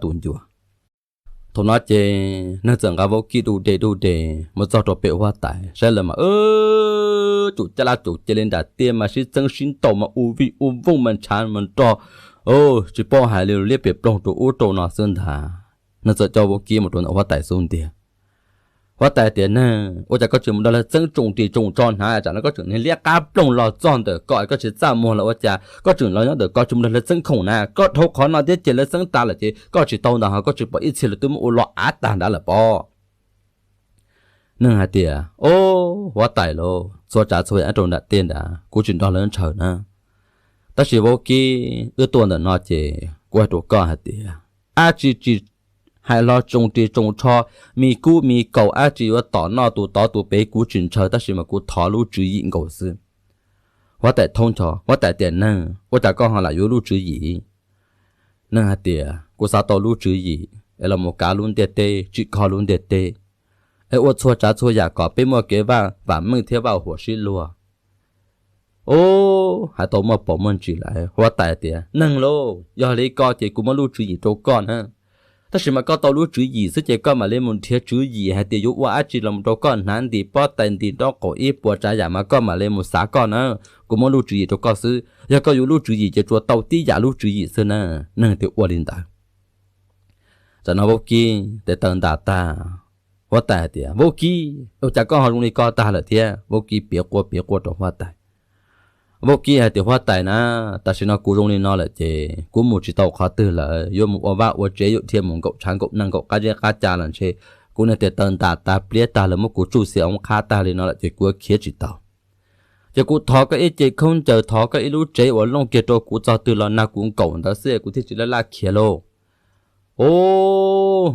tus ncua. Thaum no ces neeg txawm nqa vaub kib du de du de mus txog rau pem huab tais saib lawv mas, tsum caj laj tsum cia li nram tiaj mas sib txeeb sib ntaus mas ua vij ua vooj mas ntshav mas nrog, tsis paub hais li, liab pes ploog rau ub rau no xwb ntag. Neeg txawm coj vaub kib mus rau ntawm huab tais xub ntiag. Huab tais tias, neeg, ua cas koj tseem mus nrog lawv txeeb tsoom ris tsoom tsho hnav, tsam no koj tseem niag liab qab ploog los txog ntawm ko koj tsis txaj muag los ua cas koj tseem los nyob ntawm ko tsis mus nrog lawv txeeb khoom na? Koj dhau qhov no thiab ces lawv txeeb tas lawm ces koj tsis tau ntawd ho koj tsis pom ib txhia lawv twb muab ua lo av tag nrad lawm pob? Neeg hais tias, o, huab tais lauj, txhua tsav txhua yam rau nram tiaj nrad kuv tsis nrog lawv ntshaw na. Tab sis vaub kib, wb tuaj ntawm no ces kuv hais rau koj hais tias, dab tsi tsis hais los tsoom ris tsoom tsho, me kub me kaus dab tsi yuav tom noj tus tod tus pem kuv tsis ntshaw, tab sis mas kuv thov lub tswv yim nkaus xwb. Huab tais thoob ncho, huab tais tias, neeg, ua cas koj ho lam yuav lub tswv yim? Neeg hais tias, kuv xav tau lub tswv yim es los mus kav lub ntiaj teb, tsim kho lub ntiaj teb, es ua txhua tsav txhua yam kom peb muaj kev vaj vam meej thiab vaj huam sib luag. O, hais tau muaj paus muaj ntsis lawm, huab tais tias, neeg lauj, yog li ko ces kuv muab lub tswv yim rau koj na. Tab sis mas koj tau lub tswv yim xwb ces koj mam li mus nrhiav tswv yim hais tias yuav ua dab tsi los mus rau koj hnav ntim pob tais ntim nraub qaum ib puas tsav yam mas koj mam li mus xav koj na. Kuv muab lub tswv yim rau koj xwb, yog koj yuav lub tswv yim ces tsuas tau tib yam lub tswv yim xwb na. Neeg tias ua li ntawd. Tam no vaub kib tes taw ntas tag, huab tais hais tias, vaub kib, ua cas koj ho zoo li ko tag lawm thiab? Vaub kib piav quaj piav quaj rau huab tais. Vaub kib hais tias, huab tais na, tam sim no kuv zoo li no lawm ces kuv mus tsis tau qhov twg lawm, yuav mus ua vaj ua tsev yuav dhia mus nkaum tshav nkaum nag nkaum qab zeb qab ca los ntshe kuv niag tes taw ntas tag pliab tag lawv muab kuv tsuj xiam oob qhab tag li no lawm ces kuv yuav khiav tsis tau. Ces kuv thov koj ib ce khaub ncaws, thov koj ib lub tsev uas looj kiag rau kuv, txog twg los nag kuv nkaum ntawd xwb kuv thiaj tsis laj laj khiav lauj. O,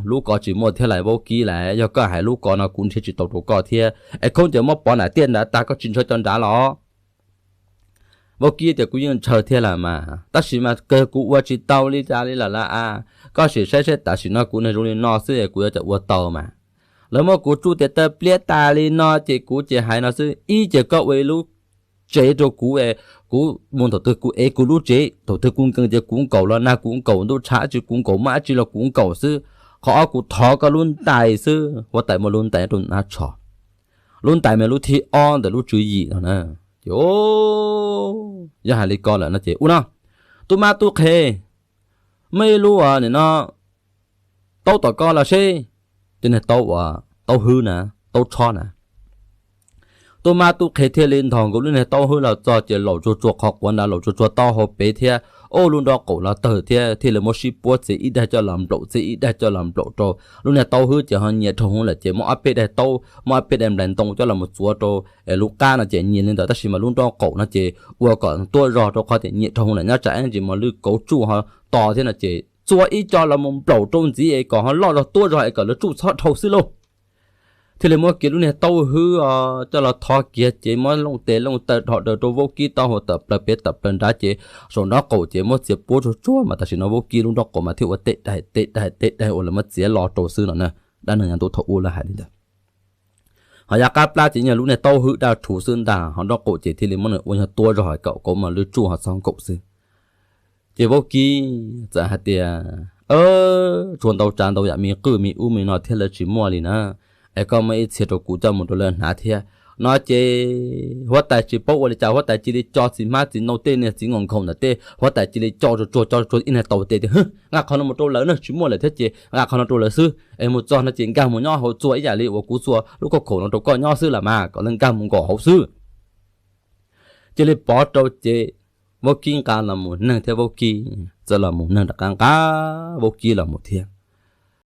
lub ko tsis muaj thiab lais vaub kib lais, yog koj hais lub ko no kuv nrhiav tsis tau rau koj thiab es khaub ncaws muab pov nram tiaj nrad tag koj tsis ntshaw cov nrad los? Vaub kib tias, kuv yeej ntshaw thiab lawm mas, tab sis mas kawg kuv ua tsis tau li cas li lawm lauj a. Koj sim saib saib tam sim no kuv niag zoo li no xwb es kuv yuav cas ua tau mas. Lawv muab kuv tsuj tes taw pliab tas li no ces kuv ces hais no xwb, ib ces koj ua ib lub tsev rau kuv es kuv mus thaum twg kuv ev kuv lub tsev, thaum twg kuv nkees ces kuv nkaum los nag kuv nkaum, ntuj tshav dab tsi kuv nkaum, muaj dab tsi los kuv nkaum xwb. Qhov ob kuv thov koj lub ntais xwb. Huab tais muab lub ntais rau nab tsho. Lub ntais mas lub thib ob ntawm lub tswv yim no na. Ces, yog hais li ko lawm no ces ua no, tub mab tub qhe, muaj ib lub ua nim no taub tom koj los seb. Cov niag taub ua, taub hwb na, taub tshob na. Tub mab tub qhe thiaj li ntog nkaus lub niag taub hwb los txog ces laum tsuag tsuag qhov quav nrad, laum tsuag tsuag taub hau pem thiab, o, lub nrob qaum los tawg thiab, thiaj li muab sib puab txiav ib daig coj los nplaum, txiav ib daig coj los nplaum rau. Lub niag taub hwb ces ho nyias dhau hwv lawm ces muab ob peb daig taub, muab ob peb daig nplais ntoo coj los mus txuav rau lub qab no ces nyias li ntawd, tab sis mas lub nrob qaum no ces ua kom tuab zog rau qhov tias nyias dhau hwv lawm, nyob tsam ib ntsis mas lwj kauv tsuj ho to thiab no ces txua ib co los mus nplaum rau ntxiv es kom ho loj zog tuab zog es kom lawv tsuj txhob dhau xwb lauj. Thiaj li muab kiag lub niag taub hwb os coj los thov kiag ces muab looj tes looj taw dhos daws rau vaub kib taub hau tawm plaws pem tawm plaws nrad ces saum nrob qaum ces muab txiav puab tsuag tsuag mas tam sim no vaub kib lub nrob qaum mas thiaj ua tej daig tej daig tej daig uas lawv muab txiav lo rau xwb no na. Dab neeg yav ntuj thaum ub lawv hais li ntawd. Ho yav qab plab ces yog lub niag taub hwb daj rhuv xwb ntag, ho nrob qaum ces thiaj li muab nws ua yog tuab zog kom kauv mas lwj tsuj ho txhob nkaum xwb. Ces vaub kib txawm hais tias, tsuas ntau tsav ntau yam me qwj me ub me no thiab lawv tsis muaj li na, es koj muab ib txhia rau kuv coj mus rau lawv hnav thiab. No ces huab tais tsis paub ua li cas, huab tais cia li co txiv hmab txiv ntoo tej niag txiv nkaus nkhaus ntawm tej, huab tais cia li co tsuag tsuag co tsuag ib niag tau tes tias, nqa qhov no mus rau lawv na, tsis muaj lawm thiab ces nqa qhov no rau lawv xwb es mus txog no ces nkag mus nyob hauv txua ib yam li uas kuv txua lub khaub khaum no rau koj nyob xwb los mas kom lawv nkag mus nkaum hauv xwb. Cia li pov rau ces vaub kib nqa los mus neeg thiab vaub kib txawm los mus neeg rov qab nqa vaub kib los mus thiab.